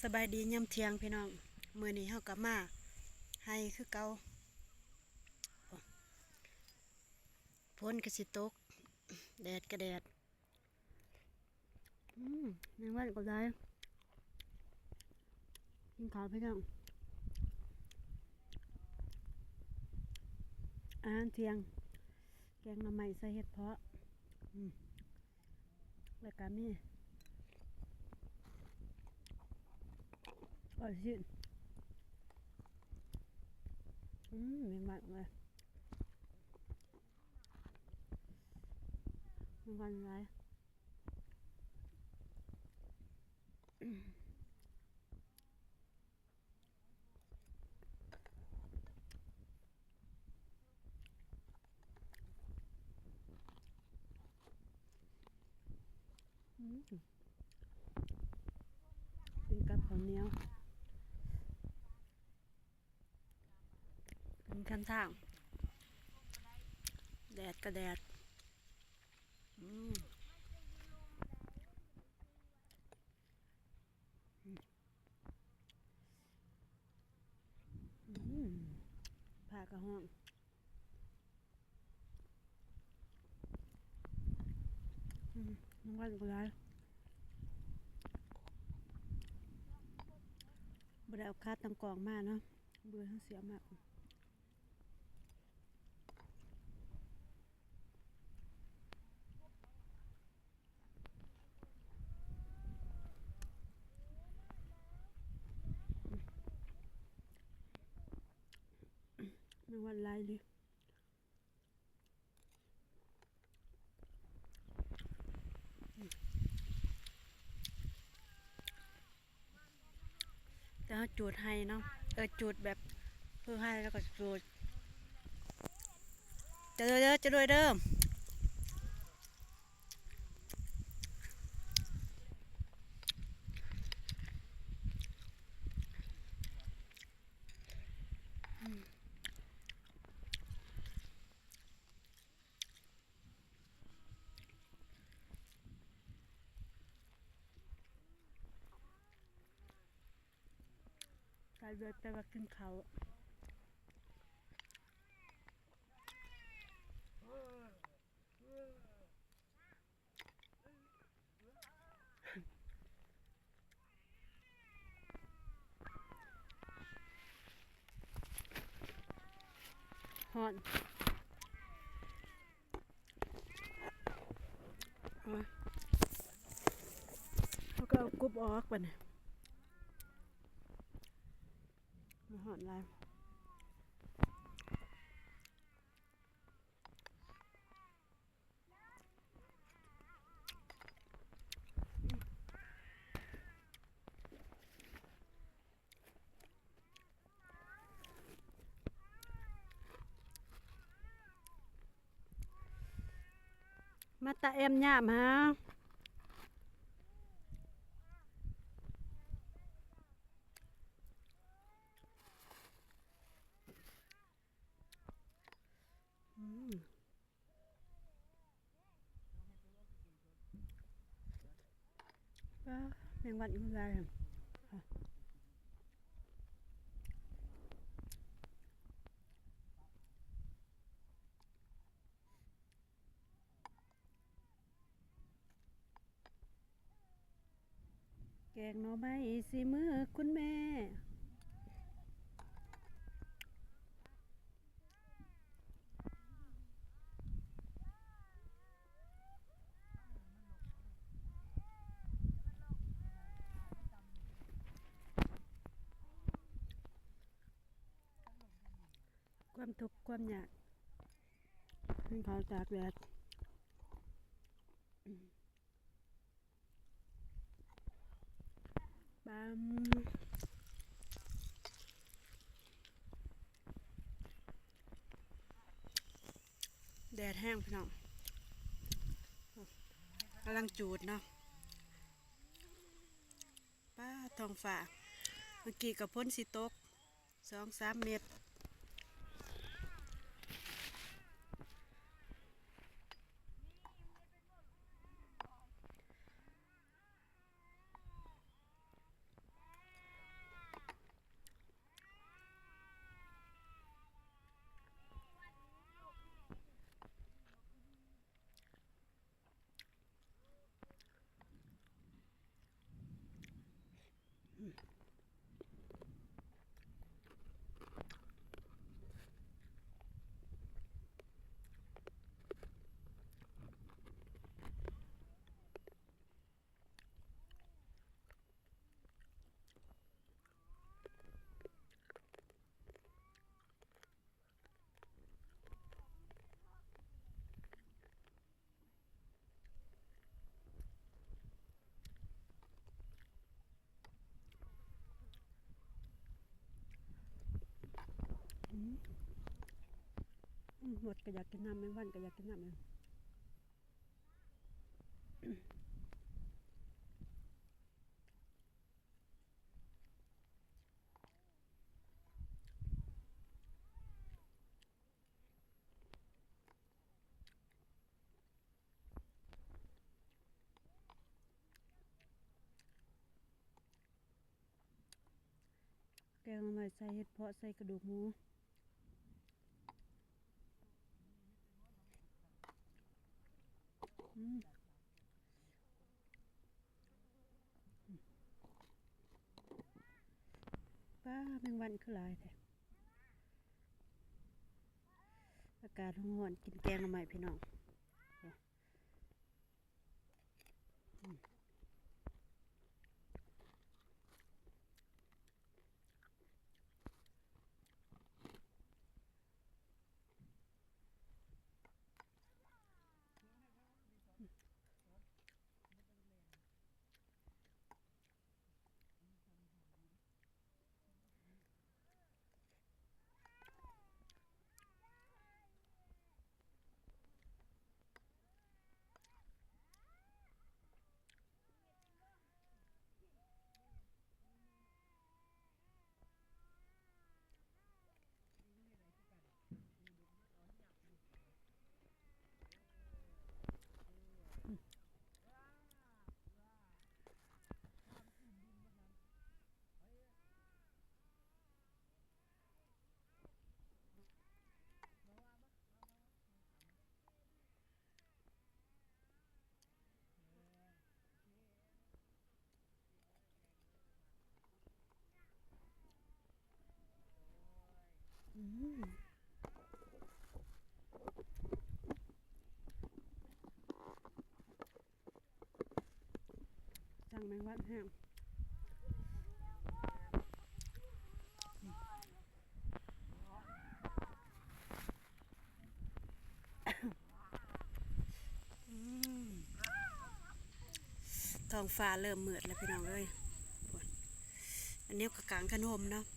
ສະບາຍດີຍາມທ່ຽງພີ່ນ້ອງ, ມື້ນີ້ເຮົາກໍມາໄຮ່ຄືເກົ່າ. ຝົນກໍຊິຕົກ ແດດກໍແດດ. ອືມ ແມງວັນກໍຫຼາຍ. ກິນເຂົ້າພີ່ນ້ອງ, ອາຫານທ່ຽງ ແກງໜໍ່ໄມ້ໃສ່ເຫັດເຜາະ. ອືມ ແລ້ວກະມີກ້ອຍຊີ້ນ. ອືມ ແມງວັນເອີຍ, ແມງວັນຫຼາຍ. ອືມ ກິນກັບເຂົ້າໜຽວ ກິນຂ້າງທາງ ແດດກໍແດດ. ອືມ ອືມ ຟ້າກໍຮ້ອນ. ອືມ ມັນກໍຫຼາຍ, ບໍ່ໄດ້ເອົາຂາຕັ້ງກ້ອງມາເນາະ, ເບື່ອທັງເສຍມາກ. ແມງວັນຫຼາຍອີ່ຫຼີ. ແຕ່ເຮົາຈູດໄຮ່ເນາະ, ເອີ ຈູດແບບຄືໄຮ່ແລ້ວກໍຈູດ. ຈະລວຍເດີ ຈະລວຍເດີ. ກະເລີຍແປວ່າກິນເຂົ້າ. ຮ້ອນ. ເອົາ ເຮົາກໍເອົາກົບອອກບັດນີ້, ມັນຮ້ອນຫຼາຍ. ມາຕາແອມຍາມຫາ. ອືມ ປາ ແມງວັນອີກຫຼາຍ. ແກງໜໍ່ໄມ້ສີມືຄຸນແມ່. ຄວາມທຸກຄວາມຍາກ ກິນເຂົ້າຕາກແດດ. ປາ ແດດແຮງພີ່ນ້ອງ, ກຳລັງຈູດເນາະ. ປາ ທ້ອງຟ້າ ເມື່ອກີ້ກໍຝົນຊິຕົກ ສອງສາມເມັດ. ເ ໝົດກໍຢາກກິນນ້ຳ ແມງວັນກໍຢາກກິນນ້ຳ. ແກງໜໍ່ໄມ້ໃສ່ເຫັດເພາະ ໃສ່ກະດູກໝູ. ອືມ ປ້າ ແມງວັນຄືຫຼາຍແທ້. ອາກາດຮ້ອນໆ ກິນແກງໜໍ່ໄມ້ ພີ່ນ້ອງ. ອືມ ຈັ່ງແມງວັນແຮງ. ອືມ ທ້ອງຟ້າເລີ່ມມືດແລ້ວ ພີ່ນ້ອງເອີຍ. ອັນນີ້ກໍກາງຄັນຮົ່ມເນາະ.